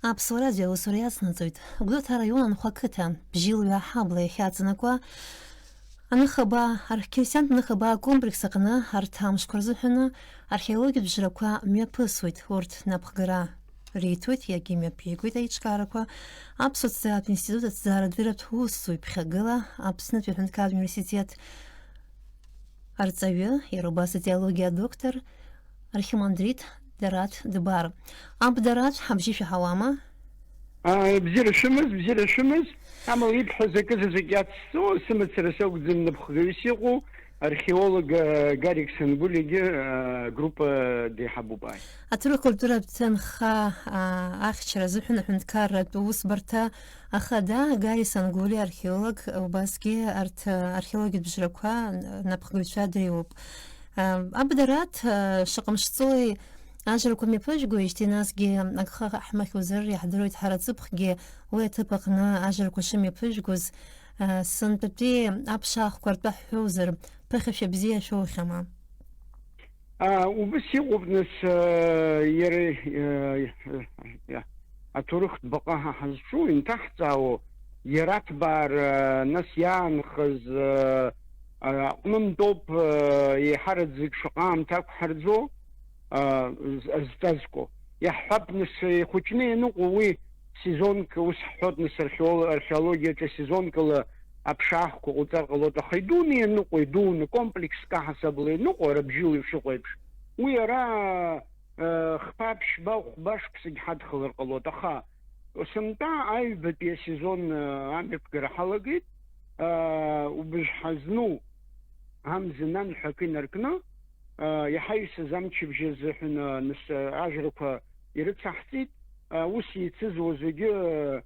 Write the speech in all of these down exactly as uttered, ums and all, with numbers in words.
Аԥсуа радио аусура иацнаҵоит. Гәдоуҭа араион Анхәа ақыҭа, Бжьылҩа аҳабла иахьаҵанакуа, аныхабаа, архқьырсиантә ныхабаа акомплекс аҟны арҭ амшқәа рзыҳәаны археологиатә бжарақәа мҩаԥысуеит. Урҭ напхгара риҭоит, иагьымҩаԥигоит аиҿкаарақәа. Аԥсуа ҭҵааратә институт аҭҵаарадырратә усзуҩ ԥхьагыла Аԥснытәи аҳәынҭқарратә университет арҵаҩы, иара убас атеологиа адоктор, архимандрит Дараҭ Дбар. Аб Дараҭ, ҳабжьы шәаҳауама? Ааи, бзиара шәымаз, бзиара шәымаз. Амала ибҳәаз акы заҵәык иацсҵо, сымацара сакәӡам напхгаҩыс иҟоу, археолог, а, Гарик Сангулиагьы, а, группа деиҳабуп, ааи. Аҭоурых культуратә ҭынха, а, ахьчара азыҳәан аҳәынҭқарратә усбарҭа ахада Гари Сангули археолог, убасгьы арҭ, а, археологиатә бжарақәа, а, напхгаҩцәа дреиуоуп. А, Аб Дараҭ, а, шаҟа мшҵуеи ажрақәа мҩаԥыжәгоижьҭеи, насгьы агха ҳмыхьуазар, иаҳдыруеит ҳара аҵыԥхгьы уи аҭыԥ аҟны ажрақәа шымҩаԥыжәгоз, а, сынтәатәи аԥшаахқәа ртәы ҳҳәозар, ԥыхьашәа бзиа шәоухьама? А, убас иҟоуп, нас, а, иара, а, а, аҭоурыхтә баҟа ҳа ҳазҿу, инҭаҳҵаауа, иара аҭбаара, нас, иаанхаз, а, а, аҟнынтәоуп, а, еиҳараӡак шаҟа аамҭа ақәҳарӡо, а, з-, азҵазкуа. Иаҳҳәап, нас, ихәыҷны ианыҟоу уи сезонк, ус ҳҳәоит, нас, археол-, археологиаҿы сезонкала аԥшаахқәа ҟауҵар ҟалоит, аха идуны ианыҟоу, идуны, комплекск аҳасабала ианыҟоу, ара Бжьыла ишыҟоу еиԥш, уи ара, э, хԥа, ԥшьба, хәба шықәсагь ҳадхалар ҟалоит, аха сынтәа аҩбатәи асезон, э, амҩаԥгара ҳалагеит, э, убыжь ҳазну амза нан ҳәа акы инаркны, э, иҳаҩсыз амчыбжь азыҳәан, э, нас, э, ажрақәа ирыцаҳҵеит. А, ус еицызуа зегьы, а,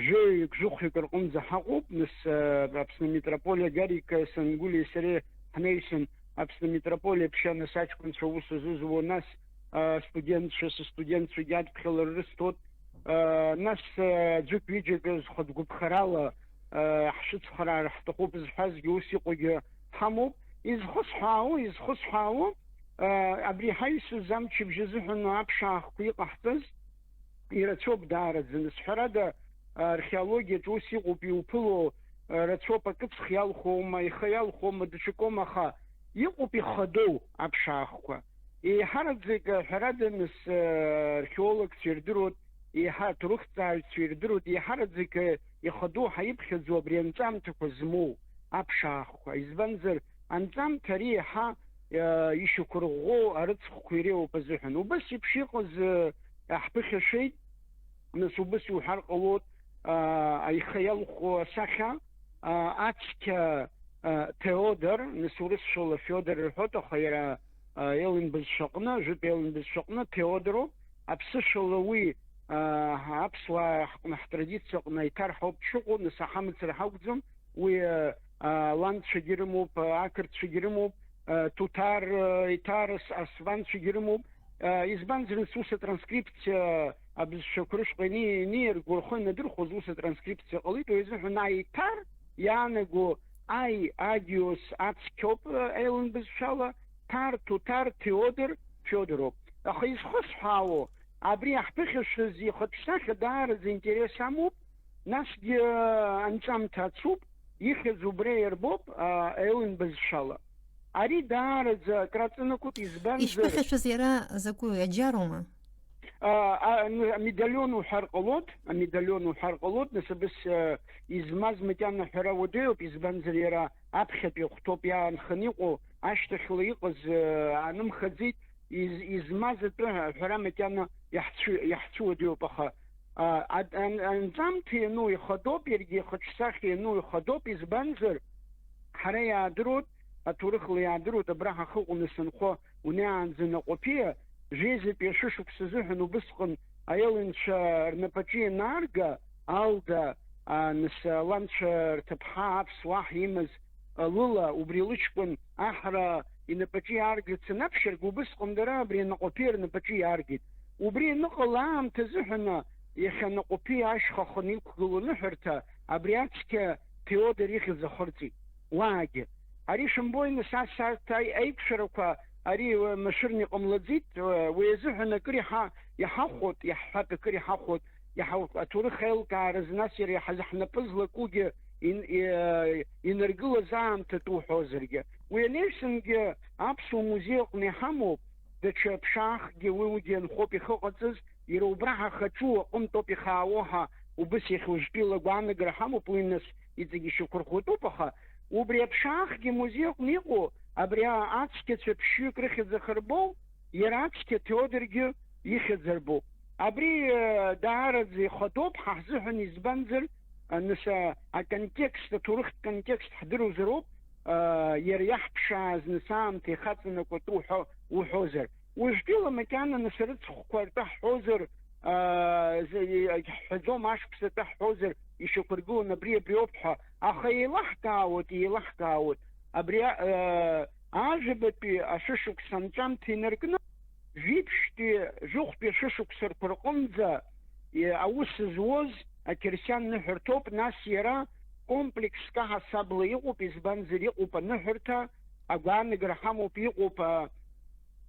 жәаҩык, жәохәҩык рҟынӡа ҳаҟоуп, нас, а, Аԥсны амитрополиа Гарик Сангулиеи сареи ҳнаҩсан Аԥсны амитрополиа ԥшьа, нас аҷкәынцәа аус азызуа, нас, а, астудентцәа, сыстудентцәагьы адԥхьалара рысҭоит. А, нас, а, аӡәык-ҩыџьак зхатә гәаԥхарала, а, ҳшыцхраара ҳҭахуп зҳәазгьы ус иҟоугьы ҳамоуп. Изхысҳәаауа, изхысҳәаауа, а, абри ҳаҩсыз амчыбжь азыҳәан аԥшаахқәа иҟаҳҵаз, ирацәоуп даараӡаны. Сҳәарада, археологиаҿы ус иҟоуп, иуԥыло, а, рацәоуп, акыцх иалхуама, ихы иалхуама, даҽакоума, аха иҟоуп ихадоу аԥшаахқәа. Еиҳараӡак, а, ҳәарада, нас, а, археологцәа ирдыруеит, еиҳа аҭоурыхҭҵааҩцәа ирдыруеит, еиҳараӡак, а, ихадоу ҳаиԥхьаӡоу абри анҵамҭақәа змоу аԥшаахқәа. Избанзар, анҵамҭа ари еиҳа, а, ишьақәырӷәӷәоу арыцхәқәа иреиуоуп азыҳәан. Убас еиԥш иҟаз, а, ҳԥыхьашәеит, нас убас иуҳәар ҟалоит, а, аиха иалху асахьа, а, ацқьа, а, Теодор, нас урысшәала Феодор рҳәоит, аха иара, а, Елен бызшәаҟны, жәытә Елен бызшәаҟны Теодороуп, аԥсышәала уи, а, аԥсуаа ҳҟны ҳтрадициаҟны аиҭарҳауп дшыҟоу, нас аҳамацара ҳакәӡам, уи, а, а, ланцәагьы рымоуп, а, ақырҭцәагьы рымоуп, а, Туҭар, а, Иҭар, ас-, асванцәагьы рымоуп. А, избанзар, нас ус атранскрипциа абызшәақәа рышҟа ини-, иниарго рхы инадырхәоз ус атранскрипциа ҟалеит, уи азыҳәан аиҭар иаанаго аи, агиос ацқьоуп, а, Елен бызшәала, ҭар, Туҭар, Теодор, Феодороуп. Аха изхысҳәаауоу, абри аҳԥыхьашәаз ихатә сахьа даараӡа интерес амоуп, насгьы, а, анҵамҭа ацуп, ихьӡ убра иарбоуп, а, Елен бызшәала. Ари даараӡа акраҵанакуеит, избанзар, ишԥыхьашәаз иара закәи, аџьароума? А, а, н-, амедалион уҳәар ҟалоит, амедалион уҳәар ҟалоит, нас абас, а, измаз макьана аҳәара уадаҩуп, избанзар иара аԥхьатәи ахәҭоуп иаанханы иҟоу, ашьҭахьла иҟаз, а, аанымхаӡеит, из-, измаз атәы аҳәара макьана иаҳцәы-, иаҳцәуадаҩуп, аха, а, а, ан-, анҵамҭа иану ихадоуп, иаргьы ихаҿсахьа иану ихадоуп, избанзар, ҳара иаадыруеит, аҭоурыхла иаадыруеит, абра ҳахыҟоу нас анхо унеиаанӡа Наҟәаԥиа, жәеизатәи ашәышықәса азыҳәан убысҟан аелынцәа рнапаҿы ианаарга, Алда, а, нас, а, ланцәа рҭыԥҳа аԥсуа аҳ имаз, а, лыла, убри лыҷкәын аҳра инапаҿы иааргац анаԥшьарга, убысҟан дара абри анаҟәаԥиа рнапаҿы иааргеит. Убри аныҟала аамҭа азыҳәан, иахьа анаҟәаԥиа ашьха ханы иқәгылоу аныҳәарҭа, абри ацқьа Теодор ихьӡ ахырҵеит. Уаагьы. Ари шәымбои, нас, ас арҭ аи-, аиқәшәарақәа ари машәырны иҟамлаӡеит, уи азыҳәан акыр иҳа-, иҳахәот, иаҳҳәап, акыр иҳахәот, иҳау-, аҭоурых аилкааразы, нас иара иаҳа-, ҳнапы злакугьы ин-, и-, инаргылаз аамҭа тәы уҳәозаргьы. Уи анаҩсангьы аԥсуа музеи аҟны иҳамоуп, даҽа ԥшаахкгьы, уи, уигьы анхоуп ихыҟаҵаз, иара убра ҳахаҿу аҟынтәоуп ихаауа ҳәа, убыс иахьа уажәтәила агәаанагара ҳамоуп, уи нас иҵегь ишьақәырӷәӷәатәуп, аха убри аԥшаахгьы амузеи аҟны иҟоу, абри а-, ацқьацәа ԥшьҩык рыхьӡ ахырбоу, иара ацқьа Теодоргьы ихьӡ арбоуп. Абри, э, даараӡа ихадоуп ҳа ҳзыҳәан, избанзар, э, нас, э, аконтекст, аҭоурыхтә контекст ҳдыруазароуп, э, иара иаҳԥшааз нас аамҭа ихаҵанакуа атәы уҳәо-, уҳәозар. Уажәтәила макьана нас арыцхәқәа ртәы ҳҳәозар, э, з-, ҳҳәаӡом, ашықәс атәы ҳҳәозар, ишьақәыргылон абри, абриоуп ҳәа. Аха еилаҳкаауеит, еилаҳкаауеит. Абри, э, ажәабатәи ашәышықәса анҵәамҭа инаркны, жәиԥшьтәи, жәохәтәи ашәышықәсарқәа рҟынӡа, е, аус зуаз ақьырсиан ныҳәарҭоуп, нас иара комплекск аҳасабала иҟоуп, избанзар, иҟоуп аныҳәарҭа, агәаанагара ҳамоуп, иҟоуп, а,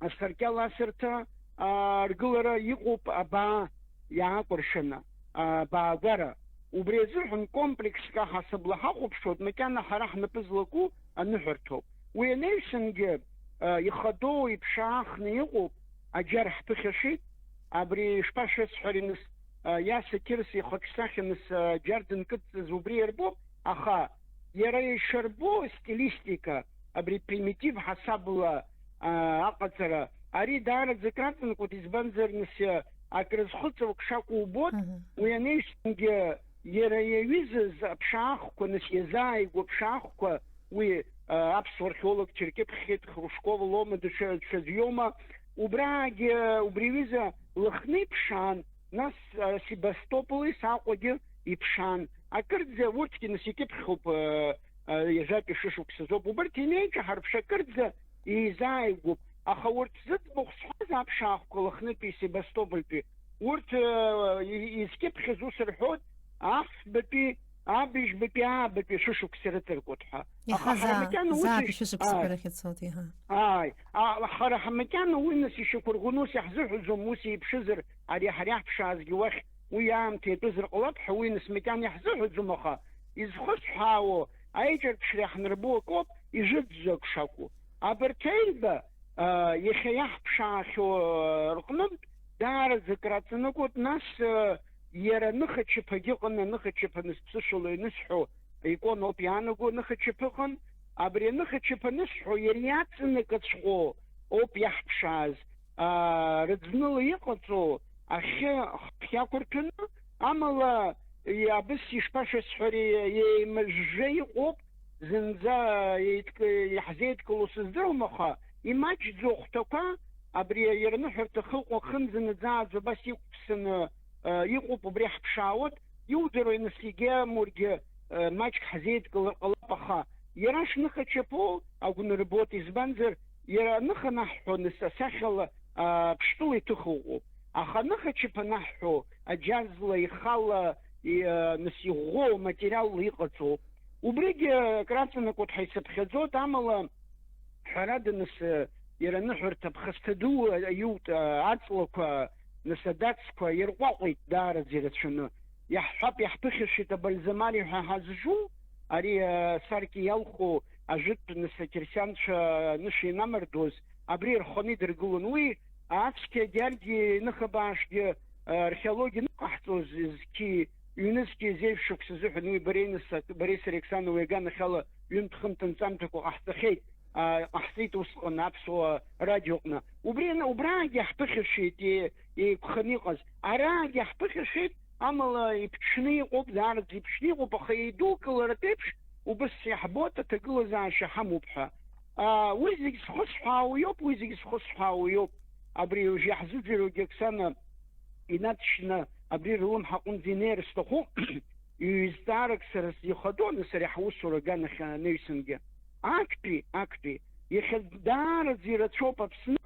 асаркьал асырҭа, а, аргылара, иҟоуп абаа иаакәыршаны, а, абаагәара. Убри азыҳәан комплекск аҳасабала ҳахәаԥшуеит, макьана ҳара ҳнапы злаку аныҳәарҭоуп. Уи анаҩсангьы, а, ихадоу иԥшаахны иҟоуп, аџьар ҳԥыхьашәеит, абри ишԥашәасҳәари, нас, а, Иаса Қьырса ихаҿсахьа, нас, а, аџьар дынкыдҵаз убри иарбоуп, аха иара ишарбо стилистика, абри примитив ҳасабла, а, аҟаҵара, ари даараӡа акраҵанакуеит, избанзар, нас, а, акрызхыҵуа акы шакәу убоит, Мгм. Уи анаҩсангьы иара иаҩызаз аԥшаахқәа, нас иазааигәоу аԥшаахқәа, уи, а, аԥсуа археологцәа иркьыԥхьхьеит, Хрушкова лоума, даҽа, даҽаӡә иоума, убраагьы, убри аҩыза Лыхны иԥшаан, нас, а, Себастополи Саҟәагьы иԥшаан. Акырӡа урҭгьы нас икьыԥхьуп, а, а, ҩажәатәи шышықәсазоуп. Убырҭ инеиҿаҳарԥш акырӡа еизааигәоуп. Аха урҭ зыӡбахә сҳәаз аԥшаахқәа Лыхнытәи Себастопольтәи, урҭ, а, и-, изкьыԥхьыз ус рҳәоит, афбатәи, абыжьбатәи, аабатәи шәышықәса ирыҵаркуеит ҳәа. Аха Иаҳа ҳара заа-, макьана ус зааби иш-, шәышықәсақәа ааи. Рахь ицоит, иаҳа. Ааи, а, ҳара ҳа макьана уи нас ишьақәырӷәӷәаны ус иаҳзыҳәаӡом, ус еиԥшызар, ари ҳара иаҳԥшаазгьы уахь уи аамҭа иатәызар ҟалап ҳәа уи нас макьана иаҳзыҳәаӡом, аха изхысҳәаауа аиҿырԥшра иаҳнарбо акоуп, ижәытәӡа ак шакәу. Абарҭ аҩба, а, иахьа иаҳԥшаахьоу, а, рҟнытә даараӡа акраҵанакуеит, нас, а, иара аныхачаԥагьы ыҟан, аныхачаԥа нас ԥсышәала ианысҳәо икон ауп иаанаго, аныхачаԥа ыҟан, абри аныхачаԥа анысҳәо, иара иаҵанакыҵәҟьоу ауп иаҳԥшааз, а, рыӡныла иҟаҵоу ахьы хԥхьақәырҭәаны, амала, и-, абыс ишԥашәасҳәари, еимыжәжәа иҟоуп, зынӡа еидк-, иаҳзеидкыло сыздыруам, аха имаҷӡоу ахәҭақәа, абри иара аныҳәарҭа хыҟоу ахынӡанаӡааӡо абас иқәԥсаны, а, иҟоуп, убри ҳԥшаауеит, иудыруеи, нас, егьа амургьы, а, маҷк ҳзеидкылар ҟалап, аха иара шныхачаԥоу агәнырбоит, избанзар, иара аныха анаҳҳәо, нас, асахьала, а, Ԥштәыла иҭыху ыҟоуп. Аха аныхачаԥа анаҳҳәо, аџьазла, ихала, и-, а, нас, иӷәӷәоу аматериалла иҟаҵоуп. Убригьы акраҵанакуеит ҳәа исыԥхьаӡоит, амала, ҳәарада, нас, иара аныҳәарҭа аԥхасҭа ду аиут, а, аҵлақәа, нас, адацқәа ирҟәаҟәеит даараӡа ирацәаны. Иаҳҳәап, иаҳԥыхьашәеит абальзамари ҳәа ҳазҿу, ари, а, асаркьа иалху ажәытә, нас, ақьырсианцәа анышә инамардоз, абри ирханы идыргылон. Уи ацқьа Гьаргьи Ныхабаашгьы, а, археологиа аныҟаҳҵоз зқьи ҩнызқьи зеижә шықәса азыҳәан уи бареи нас, бареи сареи, Оксана, уи аганахьала ҩынтә-хынтә анҵамҭақәа ҟаҳҵахьеит, а, ҟаҳҵеит усҟан аԥсуа радиоҟны. Убри ана-, убраагьы ҳԥыхьашәеит, е-, еиқәханы иҟаз. Араагьы ҳԥыхьашәеит, амала иԥҽны иҟоуп, даараӡа иԥҽны иҟоуп, аха еидукыларатә еиԥш, убыс иаҳбоит, аҭагылазаашьа ҳамоуп ҳәа. А, уи зегь зхысҳәаауа иоуп, уи зегь зхысҳәаауа иоуп. Абри уажә иаҳзыӡырҩуагьы, Оксана, инаҵшьны абри рлымҳа аҟынӡа инеир сҭахуп. Ҩ-зҵаарак сара сзы ихадоу, нас, ари ҳусура аганахь анаҩсангьы. Актәи, актәи, иахьа даараӡа ирацәоуп Аԥсны,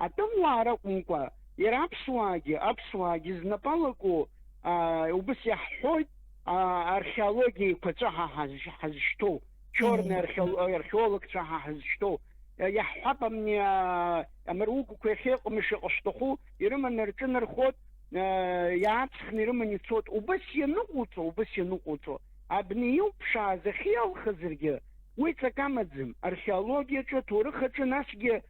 атәымуаа ракәымкәа, иара аԥсуаагьы, аԥсуаагьы знапалаку, аа, убыс иаҳҳәоит, аа, археологиа еиқәаҵәа ҳа ҳаз-, ҳазышьҭоу, чорный Еи. археол-, археологцәа ҳа ҳазышьҭоу, Иаҳҳәап, амни, а, амаругқәа иахьеиҟәымшо иҟашәҵаху ирыманы рҿынархоит, а, иааҵхны ирыманы ицоит. Убас ианыҟоуҵо, убас ианыҟоуҵо, абни иуԥшааз ахьиалхазаргьы, уи ҵак амаӡам. Археологиаҿы, аҭоурых аҿы, насгьы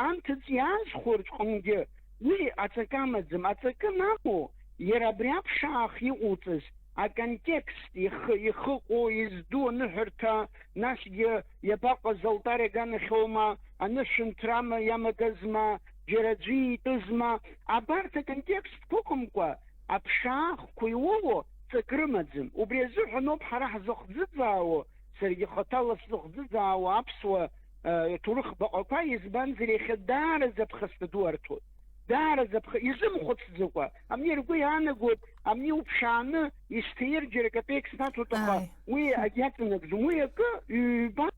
анҭыҵ иаазхәо рҟынгьы уи аҵак амаӡам. Аҵакы анамоу, иара абри аԥшаах иҟоуҵаз, аконтекст, ихы, ихыҟоу, изду аныҳәарҭа, насгьы иабаҟаз, алтар иаганахьоума, анышәынҭрама иамагазма, џьара аӡәы итәызма, абарҭ аконтекстқәа ыҟамкәа, аԥшаахқәа иуоуо ҵак рымаӡам. Убри азыҳәаноуп ҳара ҳзыхӡыӡаауа, саргьы хаҭала сзыхӡыӡаауа аԥсуа, э, ҭоурых баҟақәа, избанзар, иахьа даараӡа аԥхасҭа ду арҭоит. Даараӡа аԥха-, изымхәыцӡакәа, амни ргәы иаанагоит, амни уԥшааны, исҭаир џьара капеик снаҭоит, аха Ааи. Уи агьаҵанакӡом. Уи акы, ҩба,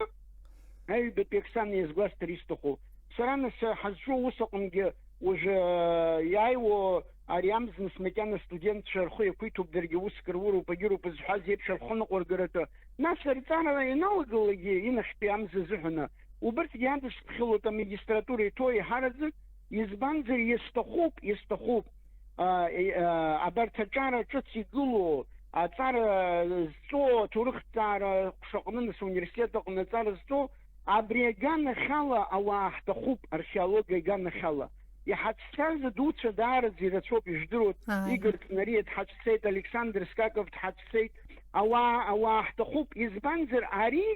аҩбатәи Оксана иазгәасҭар исҭаху. Сара нас ҳазҿу аус аҟынгьы уажәы иааиуа ари амза нас макьана астудентцәа рхы иақәиҭуп, даргьы уск руроуп, агьыроуп зҳәаз еиԥш рхы ныҟәыргаратәы. Нас арҵара ианалагалакгьы инахьтәи амза азыҳәаны, убырҭгьы адысԥхьалоит амагистратура иҭоу еиҳараӡак, избанзар, иасҭахуп, иасҭахуп. А, е, а, абарҭ аҿара ҿыц игылоу, аҵара зҵоу, аҭоурыхҭҵаара ҟәшаҟны, нас, ауниверситет аҟны аҵара зҵоу, абри аганахьала ауаа ҳҭахуп, археологиа аганахьала. Иҳацәцаз адуцәа даараӡа ирацәоуп, ижәдыруеит, Ааи. Игор Ҵнариа дҳацәцеит, Александр Скаков дҳацәцеит, ауаа, ауаа ҳҭахуп, избанзар, ари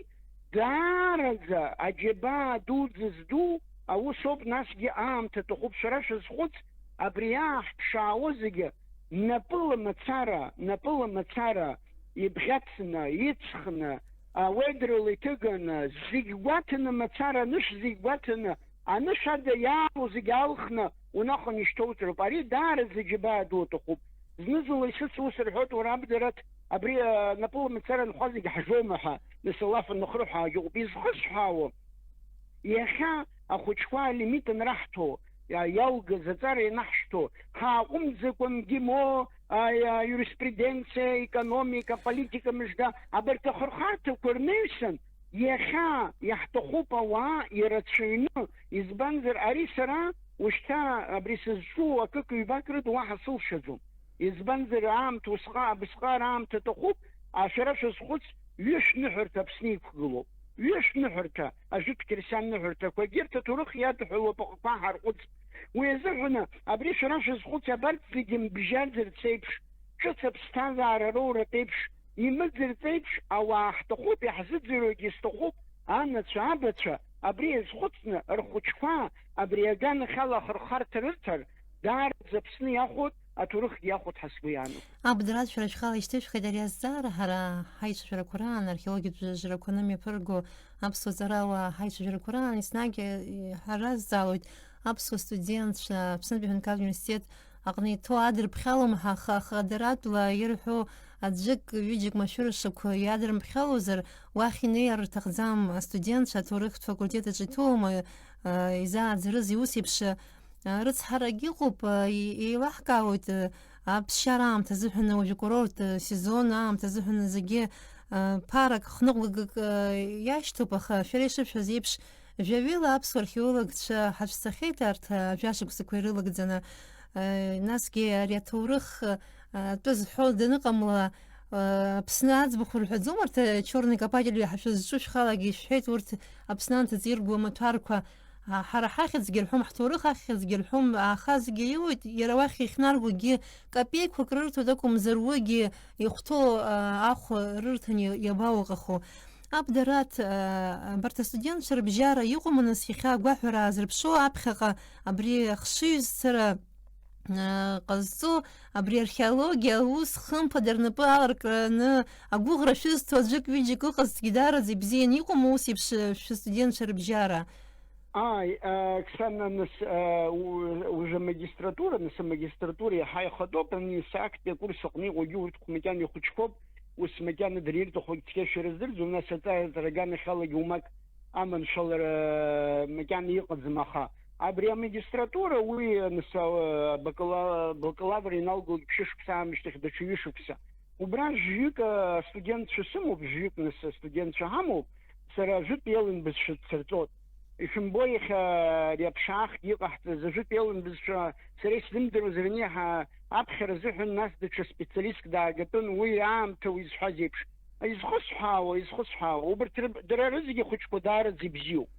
даараӡа аџьабаа дуӡӡа зду аус ауп, насгьы аамҭа аҭахуп. Шәара шәазхәыц, абри аахԥшаауа зегьы напыла мацара, напыла мацара ибӷьаҭны, иҵхны, ауедрала иҭыганы, зегь гәаҭаны мацара, анышә зегь гәаҭаны, анышә ада иаалоу зегь аалхны унаҟа ишьҭоуҵароуп. Ари даараӡа џьабаа ду аҭахуп. Зны-зынла исыцу ус рҳәоит, уара, Абдераҭ, абри, а, напыла мацара анхәа зегь ҳжоума ҳәа, нас алаф анахырҳәаагьы ыҟоуп. Изхысҳәаауа, иахьа ахәыҷқәа алимит анраҳҭо, иа-, иалгаз аҵара ианаҳшьҭо, ҳааҟәымҵӡакәа МГИМО, а, иа-, юриспруденциа, економика, политика мыжда, абарҭ ахырхарҭақәа рнаҩсан, иахьа иаҳҭахуп ауаа ирацәаҩны, избанзар, ари сара ушьҭа абри сызҿу акык-ҩбак рыда уаҳа сылшаӡом. Избанзар, аамҭа усҟа, абысҟак аамҭа аҭахуп, а, шәара шәазхәыц, ҩышә ныҳәарҭа Аԥсны иқәгылоуп. Ҩышә ныҳәарҭа, ажәытә қьырсиан ныҳәарҭақәа, егьырҭ аҭоурых иадҳәалоуп, аҟәақәа ҳарҟәыҵп. Уи азыҳәаны, абри шәара шәазхәыц, абарҭ зегьы мбжьаӡырц еиԥш, ҿыц аԥсҭазаара роуратә еиԥш, имыӡырҵ еиԥш, ауаа ҳҭахуп, иаҳзыӡырҩуагьы сҭахуп, анацәа, абацәа, абри иазхәыцны, рхәыҷқәа абри аганахьала ахырхарҭа рырҭар, даараӡа Аԥсны иахәоит, аҭоурыхгьы иахәоит ҳәа сгәы иаанагоит. Абдераҭ, шәара шәхала ишьҭышәхит ари азҵаара, ҳара ҳаицәажәарақәа раан, археологиатә жәрақәа анымҩаԥырго аԥсуа ҵарауаа ҳаицәажәарақәа раан, еснагь, э, ҳара азҵаалоит аԥсуа студентцәа Аԥснытәи аҳәынҭқарратә университет аҟны иҭоу адырԥхьалом ҳәа, аха хыдаратәла ирҳәо аӡәык, ҩыџьак машәыршақәа иадырԥхьалозар, уахь инеир рҭахӡам астудентцәа, аҭоурыхтә факультет аҿы иҭоума, а, изааӡарызеи ус еиԥш, а, рыцҳарагь ыҟоуп, а, и-, еилаҳкаауеит, а, аԥсшьара аамҭа азыҳәан, уажәы акурорт, а, сезон аамҭа азыҳәан зегьы, а, ԥарак, хныҟәгагак, а, иашьҭоуп, аха шәара ишышәҳәаз еиԥш, Жәаҩыла аԥсуа археологцәа ҳацәцахьеит арҭ, а, жәашықәсақәа ирылагӡаны. Э, насгьы ари аҭоурых, а, атәы зҳәо даныҟамла, а, Аԥсны аӡбахә рҳәаӡом, арҭ, а, чёрный копатель ҳәа шәызҿу шәхалагьы ишәҳәеит, урҭ Аԥсны анҭыҵ ирго амаҭәарқәа, а, ҳара ҳахьӡгьы рҳәом, ҳҭоурых ахьӡгьы рҳәом, аахазгьы иоуеит, иара уахь иахьнаргогьы капеиқәак рырҭоит акәымзар, уигьы ихәҭоу, а, ахә рырҭаны иабауҟаху. Абдераҭ, а, абарҭ астудентцәа рыбжьара иҟоума, нас, иахьа агәаҳәара аазырԥшуа аԥхьаҟа абри ахшыҩзцара, а, ҟазҵо, абри археологиа аус хымԥада рнапы аларкраны агәыӷра шәызҭо аӡәык-ҩыџьак ыҟазҭгьы даараӡа ибзианы иҟоума ус еиԥш, а, шәыстудентцәа рыбжьара? Ааи, а, Оксана, нас, а, у-, уже магистратура, нас амагистратура иаҳа ихатәоуп, ани сактәи акурс аҟны иҟоугьы урҭ макьана ихәыҷқәоуп, ус макьана дара ирҭаху цқьа шәара здырӡом, нас аҵараҵара аганахьалагьы умак аманшәалара макьана иҟаӡам, аха абри амагистратура, уи, нас, а, бакала-, бакалавр иналгогь ԥшьышықәса аамышьҭахь даҽа ҩышықәса. Убра жәҩык, а, студентцәа сымоуп, жәҩык, нас, астудентцәа ҳамоуп, сара жәытә иалымбызшәа дсырҵоит. Ишәымбо, иахьа ари аԥшаахгьы иҟаҳҵаз ажәытә еилымбызшәа сара исзымдыруаз раниаҳа аԥхьара азыҳәан, нас даҽа специалистк даагатәын, уи аамҭа уи зҳәаз еиԥш. Изхысҳәаауа, изхысҳәаауа, убарҭ рыб-, дара рызегьы ахәыҷқәа даараӡа ибзиоуп.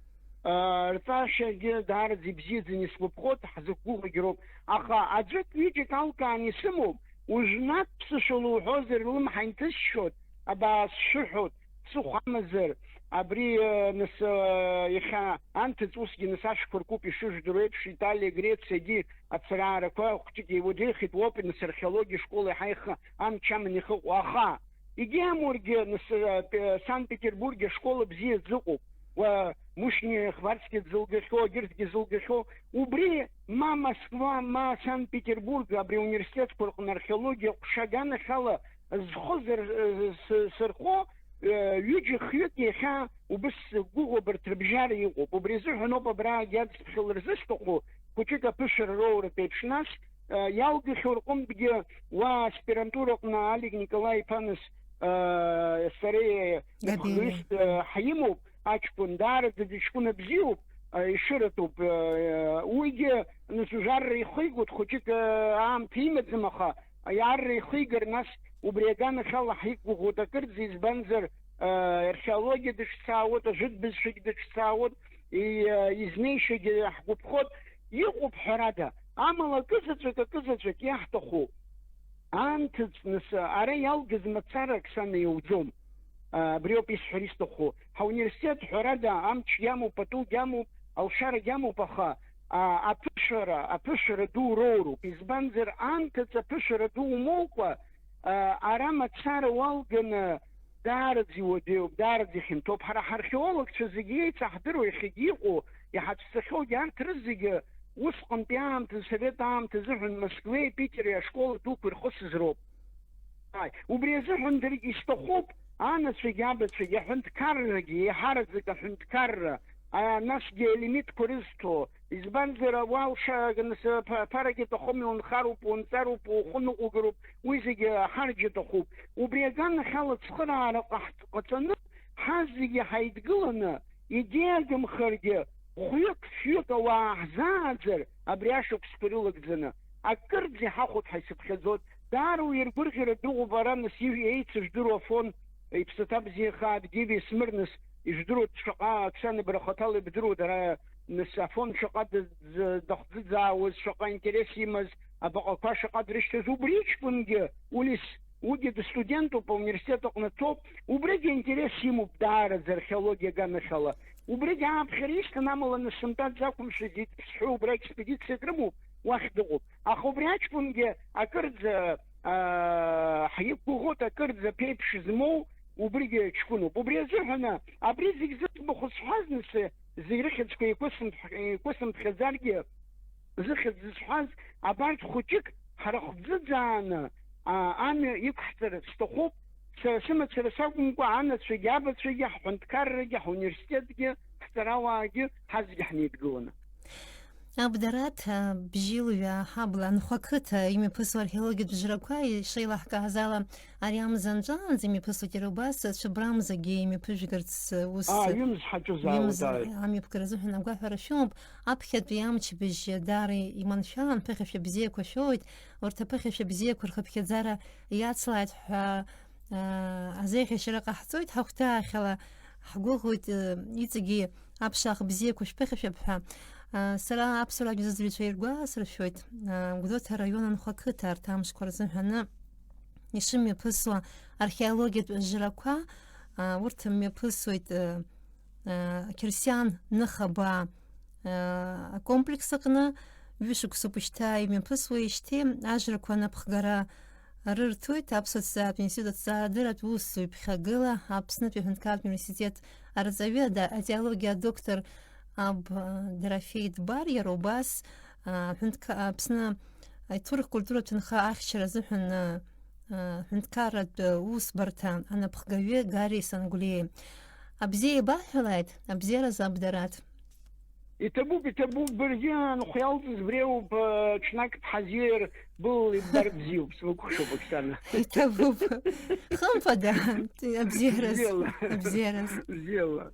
Рҵаашьагьы даараӡа ибзиаӡаны исгәаԥхоит, ҳзықәгәыӷуагьы роуп. Аха аӡәык-ҩыџьак алкааны исымоуп, уажәнатә ԥсышәала уҳәозар, ллымҳа инҭысшьоит, абаа сшәыҳәоит, ԥсыхәа амазар, абри, э, нас, э, иахьа анҭыҵ усгьы нас ашәқәа ркуп, ишыжәдыруа еиԥш, Италиа, Грециагьы ацхыраарақәа хәҷык еиуадеихеит, уоуп, нас археологиа школ еиҳа ихы амч аман ихыҟоу. Аха егьи амургьы, нас, э, Пе-, Санкт-Петербург ашкол бзиа зыҟоуп, уа Мушни Хварцкиа дзылгахьоу, егьырҭгьы зылгахьоу, убри ма Москва, ма Санкт-Петербург, абри ауниверситетқәа рҟны археологиа ҟәша аганахьала зхы зыр-, э, с-, сырхо, э, ҩыџьа-хҩык иахьа убыс сгәыӷуа абарҭ рыбжьара иҟоуп. Убри азыҳәан ауп абраагьы аӡбхьала рзысҭаху, хәыҷык аԥышәара роуратә еиԥш, нас, э, иалгахьоу рҟынтәгьы уа аспирантураҟны Алик Николаи-иԥа, нас, э, сареи Габелиа. Ихәлҩыс, э, ҳимоуп, аҷкәын, даараӡа ҷкәына бзиоуп, э, ишыратәуп, э, уигьы, нас, уажәы арра ихигоит, хәыҷык, э, аамҭа имаӡам, аха арра ихигар, нас, убри аганахьала ҳиқәгәыӷуеит акырӡа, избанзар, э, археологиа дыҿцаауеит, ажәытә бызшәагь дыҿцаауеит, и-, э, изнеишьагьы ҳгәаԥхоит, иҟоуп ҳәарада, амала акызаҵәык, акызаҵәык иаҳҭаху анҭыҵ, нас, ара иалгаз мацара Оксана иауӡом. А, абриоуп исҳәар исҭаху. Ҳауниверситет, ҳәарада, амч иамоуп, патугь амоуп, алшарагь амоуп, аха, а, аԥышәара, аԥышәара ду роуроуп. Избанзар, анҭыҵ аԥышәара ду умоукәа, а, ара мацара уалганы, даараӡа иуадаҩуп, даараӡа ихьанҭоуп. Ҳара ҳархеологцәа зегьы еицаҳдыруа иахьагьы иҟоу, иҳацәцахьоугьы арҭ рызегьы усҟантәи аамҭазы, асовет аамҭа азыҳәан Москвеи Питери ашкол дуқәа ирхысыз роуп. Ааи, убри азыҳәан даргьы исҭахуп анацәагьы абацәагьы аҳәынҭқаррагьы, еиҳараӡак аҳәынҭқарра, а, насгьы алимитқәа рызҭо, избанзар, ауаа лша-, нс-, ԥа-, ԥарагьы аҭахым, иунхароуп, унҵароуп, ухы ныҟәыгароуп, уи зегьы ҳарџьа аҭахуп. Убри аганахьала ацхыраара ҟаҳ-, ҟаҵаны, ҳазегьы ҳаидгыланы, егьиагымхаргьы, хәҩык-фҩык ауаа ҳзааӡар, абри ашықәсқәа ирылагӡаны, акырӡа иҳахәоит ҳәа исыԥхьаӡоит. Даара уи иргәырӷьара дыҟоуп, ара нас ижә-, еицыжәдыруа Афон, иԥсаҭа бзиахааит, Гиви Смырныс, ижәдыруа шаҟа, Оксана, бара хаҭала ибдыруа, дара, нас, Афон шаҟа дыз-, дахӡыӡаауаз, шаҟа интерес имаз, абаҟақәа шаҟа дрышьҭаз, убри иҷкәынгьы, Улис, уигьы дыстудентуп, ауниверситет аҟны дцоуп, убригьы интерес имоуп даараӡа археологиа аганахьала. Убригьы ааԥхьара ишьҭан, амала нас сымтәа дзақәымшәаз, сҳәо, убра експедициак рымоуп, уахь дыҟоуп. Аха убри аҷкәынгьы акырӡа, аа, ҳиқәгәыӷуеит, акырӡа ԥеиԥш змоу убригьы ҷкәыноуп. Убри азыҳәаны, абри зегь зыӡбахә зҳәаз, нас, зегь рыхьӡқәа еиқәысымԥ-, еиқәысымԥхьаӡаргьы, зыхьӡ зысҳәаз абарҭ хәыҷык ҳара хәӡыӡааны, аа, амҩа иқәҳҵар сҭахуп, сара сымацара сакәымкәа, анацәагьы, абацәагьы, ҳҳәынҭқаррагьы, ҳуниверситетгьы, ҳҵарауаагьы, ҳазегьы ҳнеидгыланы. Абдараҭ, а, Бжьылҩа, ҳабла, Анхәа қыҭа имҩаԥысуа археологиатә жрақәа, ишеилаҳкааз ала, ари амза анҵәаанӡа имҩаԥысуеит, иара убас Цәыбрамзагьы имҩаԥыжәгарц, ус, Аа, ҩымз ҳаҿызаауеит, ҩымз ааи. Амҩаԥгара азыҳәан агәаҳәара шәымоуп. Аԥхьатәи амчыбжь даара иманшәалан, ԥыхьашәа бзиақәа шәоуеит. Урҭ аԥыхьашәа бзиақәа рхыԥхьаӡара иацлааит ҳәа, аа, азеиӷьашьара ҟаҳҵоит. Ҳахәҭаахьала ҳгәыӷуеит, э, иҵегьы аԥшаах бзиақәа шәԥыхьашәап ҳәа. Аа, сара Аԥсуа радио зыӡырҩцәа иргәаласыршәоит, аа, Гәдоуҭа араион Анхәа қыҭа арҭ амшқәа рзыҳәаны ишымҩаԥысуа археологиатә жрақәа, аа, урҭ мҩаԥысуеит, э, Қьырсиан ныхабаа акомплекс аҟны ҩышықәсоуп шьҭа имҩаԥысуеижьҭеи, ажрақәа анапхгара рырҭоит. Аԥсуа ҭҵааратә институт аҭҵаарадырратә усзуҩ ԥхьагыла Аԥснытәи аҳәынҭқарратә университет арҵаҩы, ада-, атеологиа адоктор Аб Дорофеи Дбар, иара убас, а, аҳәынҭқа-, Аԥсны аиҭурых культуратә ҭынха ахьчара азыҳәан, а, ҳәынҭқарратә усбарҭа анапхгаҩы Гарри Сангәлиеи. Абзиа еибаҳҳәалааит, абзиараз, Абдараҭ. Иҭабуп, иҭабуп, баргьы анхә иалҵыз бреиуп, ҽнак дҳазир, былла иббар бзиоуп, сбыкәхшоуп, Оксана. Иҭабуп. Хымԥада, абзиараз, бзиала. Абзиараз. Бзиала.